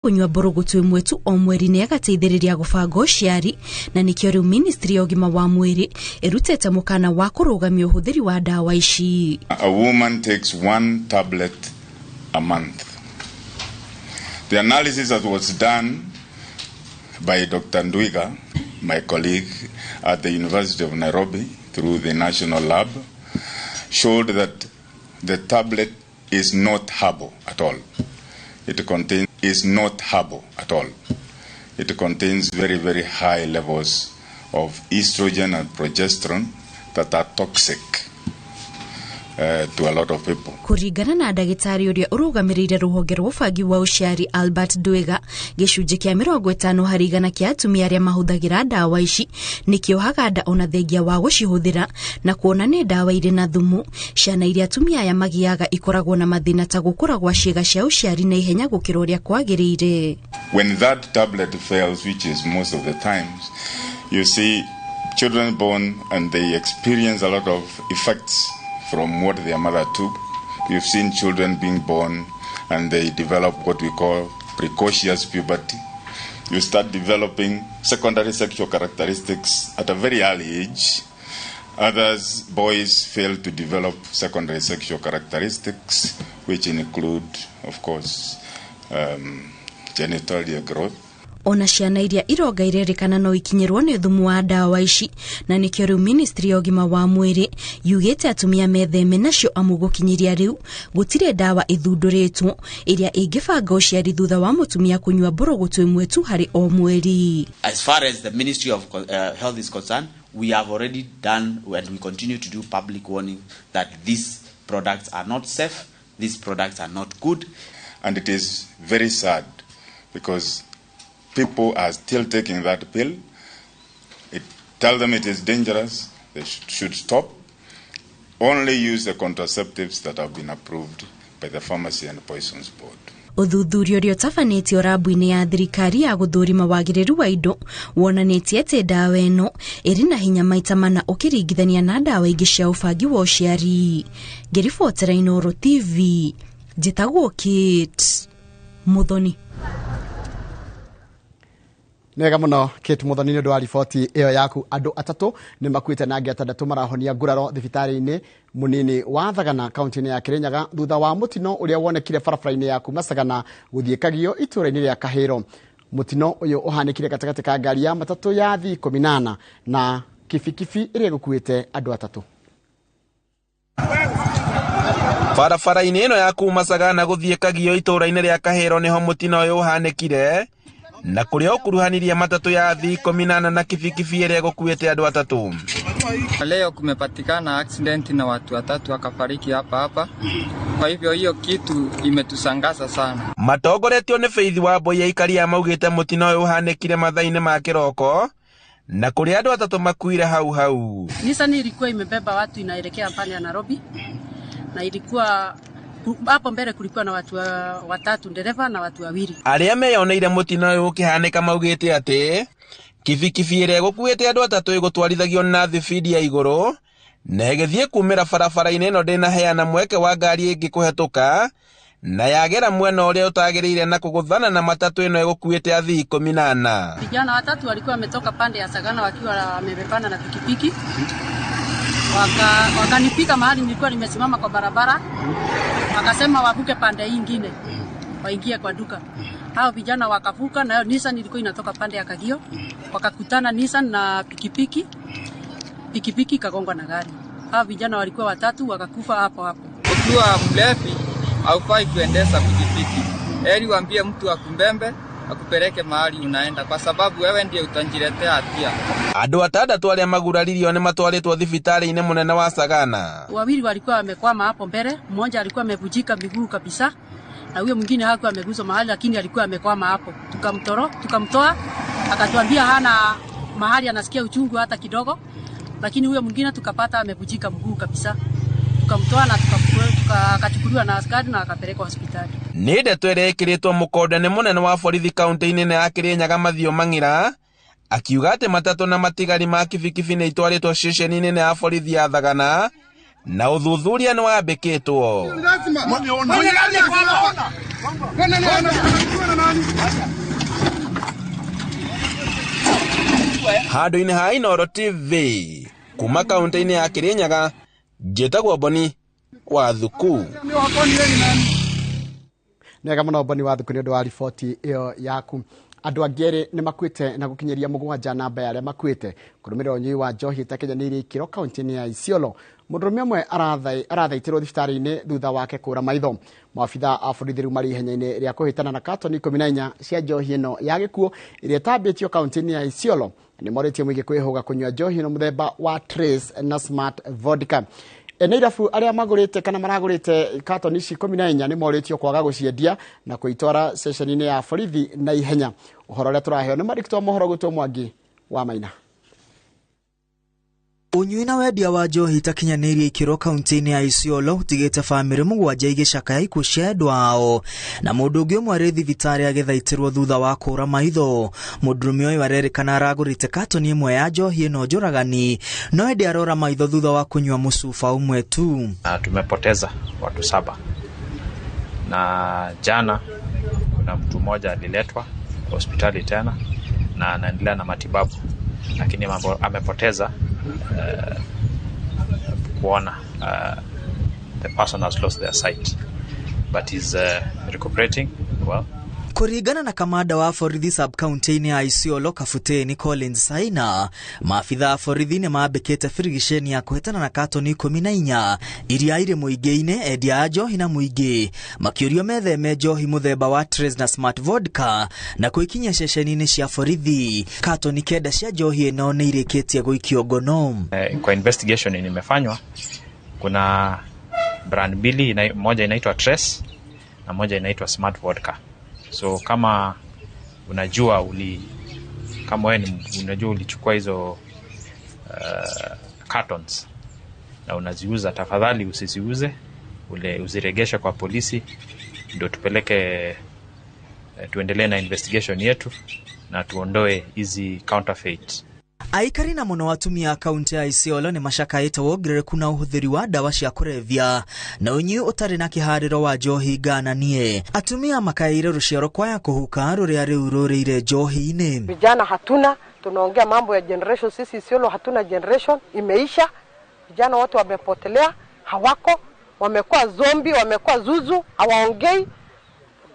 Kũnyua mbũrũgũtũ ĩmwe tu o mweri nĩ agateithĩrĩria gũbanga ũciari, na nĩkĩo rĩu ministry ya ũgima wa mwĩrĩ ĩrutĩte mũkana wa kũrũgamia ũhũthĩri wa ndawa ici. A woman takes one tablet a month. The analysis that was done by Dr. Ndwiga, my colleague at the University of Nairobi through the National Lab, showed that the tablet is not herbal at all. It contains is not herbal at all. It contains very, very high levels of estrogen and progesterone that are toxic to a lot of people. Kũringana na ndagĩtarĩ ũrĩa ũrũgamĩrĩire rũhonge rwa ũbangi wa ũciari, Albert Ndwiga, gĩcunjĩ kĩa 50% kĩa atumia arĩa mahũthagĩra ndawa ici nĩkĩohaga nda ona thengia wa gũcihũthĩra, na kuona nĩ ndawa irĩ na thumu. Ciana iria atumia aya magĩaga ikoragwo na mathĩna ta gũkũra gwa ciĩga cia ũciari na ihenya gũkĩra ũrĩa kwagĩrĩire. When that tablet fails, which is most of the times, you see children born and they experience a lot of effects from what their mother took. We've seen children being born and they develop what we call precocious puberty. You start developing secondary sexual characteristics at a very early age. Others, boys, fail to develop secondary sexual characteristics, which include, of course, genitalia growth. Ona ciana iria ironga irerĩkana no ikinyĩrwo nĩ thumu wa ndawa ici, na nĩkĩo rĩu ministry ya ũgima wa mwĩrĩ yugĩte atumia metheme nacio, amu gũkinyĩria rĩu gũtirĩ ndawa ĩthundũrĩtwo ĩrĩa ĩngĩbanga ũciari thutha wa mũtumia kũnyua mbũrũgũtũ ĩmwe tu harĩ o mweri. As far as the Ministry of Health is concerned, we have already done and we continue to do public warning that these products are not safe, these products are not good. And it is very sad because people are still taking that pill. It tell them it is dangerous, they should stop. Only use the contraceptives that have been approved by the Pharmacy and Poisons Board. Ũthuthuria ũrĩa ũtabanĩtio rabu-inĩ ya thirikari ya gũthũrima wagĩrĩru wa indo wonanĩtie atĩ ndawa ĩno ĩrĩ na hinya maita mana ũkĩringithania na ndawa ingĩ cia ũbangi wa ũciari. Ngĩribotera Inooro TV, njĩtagwo Kate Muthoni. Nĩ wega mũno, Kate Muthoni, nĩ ũndũ wa riboti ĩyo yaku. Andũ atatũ nĩ makuĩte na angĩ atandatũ marahonia nguraro thibitarĩ-inĩ mũnini wa Thagana, kaunti-inĩ ya Kirinyaga, thutha wa mũtino ũrĩa wonekire barabara-inĩ ya kuma Sagana gũthiĩ Kagio, itũũra-inĩ rĩa Kahĩro. Mũtino ũyũ ũhanĩkire gatagatĩ ka ngari ya matatũ ya thi 18 na kibikibi ĩrĩa ĩgũkuĩte andũ atatũ. Barabara-inĩ ĩno ya kuma Sagana gũthiĩ Kagio, itũũra-inĩ rĩa Kahĩro, nĩho mũtino ũyũ ũhanĩkire, na kũrĩa ũkuruhanirie matatũ ya athii 18 na kibikibi ĩrĩa ĩgũkuĩte andũ atatũ. Leo kumepatikana accident na watu watatu wakafariki hapa hapa. Kwa hivyo hiyo kitu imetusangaza sana. Matongoretio nĩ Faith wa Mbui, aikari a maugĩte mũtino ũyũ ũhanĩkire mathaa-inĩ ma kĩroko, na kũrĩa andũ atatũ makuire hau hau. Nissan ilikuwa imebeba watu inaelekea pande ya Nairobi, na ilikuwa hapo mbele kulikuwa na watu watatu, dereva na watu wawili. Arĩa meyoneire mũtino ũyũ ũkĩhanĩka maugĩte atĩ kibikibi ĩrĩa ĩgũkuĩte andũ atatũ ĩgũtwarithagio na thibindi ya igũrũ na ĩgĩthiĩ kumĩra barabara-inĩ ĩno ndĩnaheana mweke wa ngari ĩngĩ kũhetũka, na yagera mwena ũrĩa ũtagĩrĩire na kũgũthana na matatũ ĩno ĩgũkuĩte athii 18. Vijana watatu walikuwa wametoka pande ya Sagana wakiwa wamebebana na pikipiki. Wakanipika mahali nilikuwa nimesimama kwa barabara. Wakasema wavuke pande hii ingine, waingie kwa duka. Hao vijana wakavuka, na Nissan ilikuwa inatoka pande ya Kagio. Wakakutana Nissan na pikipiki. Pikipiki ikagongwa na gari. Hao vijana walikuwa watatu, wakakufa hapo hapo. Ukiwa mlevi haufai kuendesha pikipiki. Heri uambie mtu akumbembe akupeleke mahali unaenda, kwa sababu wewe ndiye utajiletea hatia. Andũ atandatũ arĩa maguraririo nĩ matwarĩtwo thibitarĩ-inĩ mũnene wa Sagana. Wawili walikuwa wamekwama hapo mbele, mmoja alikuwa amevunjika miguu kabisa na huyo mwingine hakuwa ameguswa mahali, lakini alikuwa amekwama hapo. Tukamtoa, akatuambia hana mahali anasikia uchungu hata kidogo, lakini huyo mwingine tukapata amevunjika mguu kabisa. Tukamtoa na akachukuliwa na askari na akapelekwa hospitali. Nĩ ndeto ĩrĩa ĩkĩrĩtwo mũkonde nĩ mũnene wa borithi kaunti-inĩ ya Kirinyaga, Mathew Mang'ira, akiuga atĩ matatũ na matigari ma kibikibi nĩ itwarĩtwo ceceni nene ya borithi ya Thagana Na ũthuthuria nĩ wambĩkĩtwo. Handũ-inĩ ha Inooro TV kuma kaunti-inĩ ya Kirinyaga, njĩtagwo Boni wa Thuku. Nega mũno Boni wa Thuku nĩ ũndũ wa riboti ĩyo yaku. Andũ angĩ erĩ nĩ makuĩte na gũkinyĩria 7 namba ya arĩa makuĩte kũrũmĩrĩra ũnyui wa njohi ĩtakinyanĩirie ikĩro kaunti-inĩ ya Isiolo. Mũndũrũme ũmwe arathaitĩrwo thibitarĩ-inĩ thutha wake kũra maitho. Maabitha a borithi rĩu marĩ ihenya-inĩ rĩa kũhĩtana na katoni 14 cia njohi ĩno ya gĩkuũ ĩrĩa ĩtambĩtio kaunti-inĩ ya Isiolo. Nĩ morĩtie mũingĩ kwĩhũga kũnyua njohi ĩno mũthemba wa Trace na Smart Vodka. Ene irabu arĩa magũrĩte kana maragũrĩte katoni ici 14 nĩ morĩtio kwaga gũciendia na kũitwara ceceni-inĩ ya borithi na ihenya. Ũhoro ũrĩa tũraheo nĩ mwandĩki wa mohoro gwĩtwo Mwangi wa Maina. Ũnyui na wendia wa njohi itakinyanĩirie ikĩro kaunti-inĩ ya Isiolo ũtigĩte bamĩrĩ 7 igĩcakaya ikuũ cia endwa ao, na mũndũ ũngĩ ũmwe arĩ thibitarĩ agĩthaitĩrwo thutha wa kũra maitho. Mũndũrũme ũyũ arerĩkana aragũrĩte katoni ĩmwe ya njohi ĩno njũragani, no ĩndĩ arora maitho thutha wa kũnyua mũcuba ũmwe tu. Tumepoteza watu 7, na jana kuna mtu mmoja aliletwa hospitali tena na anaendelea na matibabu, lakini amepoteza kuona. The person has lost their sight but is recuperating well. Kũringana na kamanda wa borithi sub county-inĩ ya Isiolo Kabuteni Collins Saina, maabitha a borithi nĩ mambĩkĩte birigiceni ya kũhĩtana na katoni 14 iria irĩ mũingĩ-inĩ, endia a njohi na mũingĩ makĩũrio metheme njohi mũthemba wa Trace na Smart Vodka na kũikinyia ceceni-inĩ cia borithi. Katoni 9 cia njohi ĩno nĩ irĩkĩtie gũikio ngono. Kwa investigation imefanywa, kuna brand mbili, moja inaitwa Trace na moja inaitwa Smart Vodka. So kama unajua kama wewe unajua ulichukua hizo cartons na unaziuza, tafadhali usiziuze, uziregeshe kwa polisi ndio tupeleke, tuendelee na investigation yetu na tuondoe hizi counterfeit. Aikari na mũno atumia kaunti ya Isiolo nĩ macakaĩte wongerereku na ũhũthĩri wa ndawa cia kũrebia na ũnyui ũtarĩ na kĩharĩro wa njohi ngananie. Atumia makaĩire rũciaro kwaya kũhuka rũrĩa rĩu rũrĩire njohi-inĩ. Vijana hatuna, tunaongea mambo ya generation. Sisi Isiolo hatuna generation, imeisha. Vijana wote wamepotelea, hawako, wamekuwa zombi, wamekuwa zuzu, hawaongei.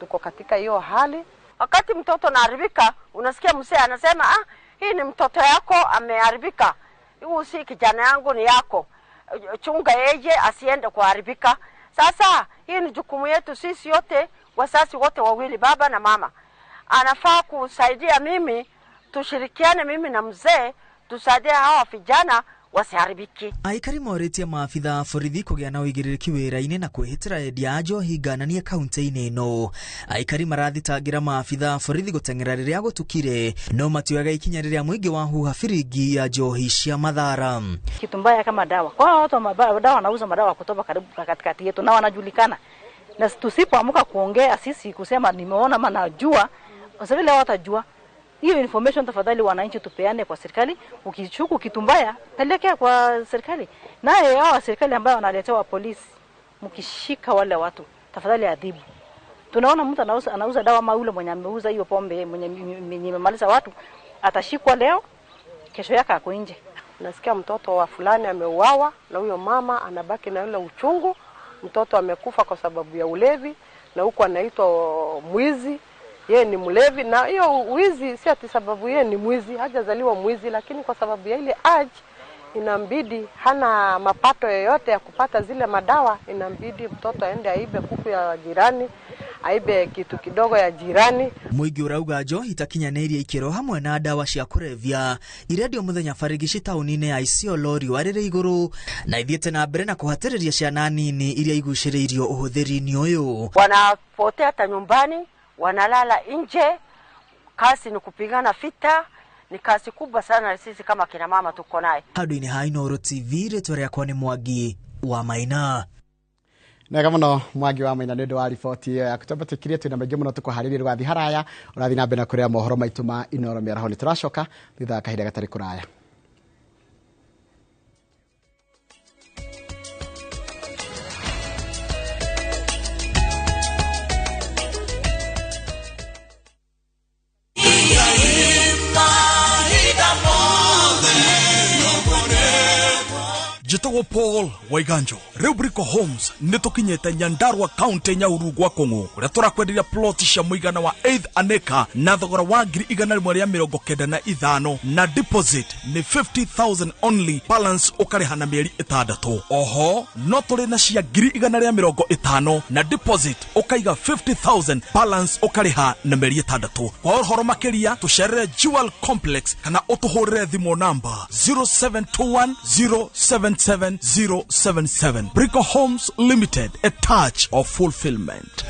Tuko katika hiyo hali. Wakati mtoto anaharibika, unasikia mzee anasema hii ni mtoto yako ameharibika, huu si kijana yangu, ni yako, chunga yeye asiende kuharibika. Sasa hii ni jukumu yetu sisi wote, wazazi wote wawili, baba na mama. Anafaa kusaidia mimi, tushirikiane mimi na mzee, tusaidie hawa vijana wasiharibiki. Aikari morĩtie maabitha a borithi kũgĩa na ũigĩrĩrĩki wĩra-inĩ na kwĩhĩtĩra endia a njohi ngananie kaunti-inĩ ĩno. Aikari marathitangira maabitha a borithi gũteng'era rĩrĩa gũtukire, no matioyaga ikinya rĩrĩa mũingĩ wahuha biringi ya njohi cia mathara. Kitu mbaya kama dawa. Kwa watu wa dawa wanauza madawa kutoka karibu katikati yetu na wanajulikana. Na tusipoamka kuongea sisi kusema nimeona ama najua, kwa sababu leo watajua. Hiyo information tafadhali wananchi tupeane kwa serikali. Ukichuku kitu mbaya pelekea kwa serikali. Naye hawa serikali ambao wanaletewa polisi, mkishika wale watu tafadhali adhibu. Tunaona mtu anauza dawa ama yule mwenye ameuza hiyo pombe mwenye imemaliza watu atashikwa leo, kesho yake ako nje. Nasikia mtoto wa fulani ameuawa na huyo mama anabaki na yule uchungu, mtoto amekufa kwa sababu ya ulevi na huko anaitwa mwizi. Yeye ni mlevi, na hiyo wizi si ati sababu yeye ni mwizi, hajazaliwa mwizi, lakini kwa sababu ya ile age inambidi, hana mapato yoyote ya kupata zile madawa, inambidi mtoto aende aibe kuku ya jirani, aibe kitu kidogo ya jirani. Mũingĩ ũrauga njohi itakinyanĩirie ikĩro hamwe na ndawa cia kũrebia irendio mũthenya barigici taũni-inĩ ya Isiolo riũa rĩrĩ igũrũ na ithiĩte na mbere na kũhatĩrĩria ciana nini iria igucĩrĩirio ũhũthĩri-inĩ ũyũ. Wanapotea hata nyumbani, wanalala nje, kazi ni kupigana vita, ni kazi kubwa sana sisi kama kina mama tuko naye. Handũ-inĩ ha Inooro TV, rĩtwa rĩakwa nĩ Mwangi wa Maina. Nega mũno Mwangi wa Maina nĩ ũndũ wa riboti ĩyo yaku. Twambatĩkirie twĩna maingĩ mũno tũkũharĩria rũgathiĩ haraya, ũrathiĩ na mbere na kũrĩa mohoro maitũ ma Inooro mĩaraho. Nĩ tũracoka thutha wa kahinda gatarĩ kũraya. Njĩtagwo Paul Waiganjo. Rĩu Brico Homes nĩ tũkinyĩte Nyandarua, County Nyahururu, gwa Kũng'ũ, kũrĩa tũrakwenderia plot cia mũigana wa 8 an acre na thogora wa 195,000, na deposit nĩ 50,000 only, balance ũkarĩha na mĩeri 6. Oho no tũrĩ na cia 150,000, na deposit ũkaiga 50,000, balance ũkarĩha na mĩeri 6. Kwa ũhoro makĩria, tũcerere Jewel Complex kana ũtũhũrĩre thimũ namba 0721 077 077. Brico Homes Limited, a touch of fulfillment.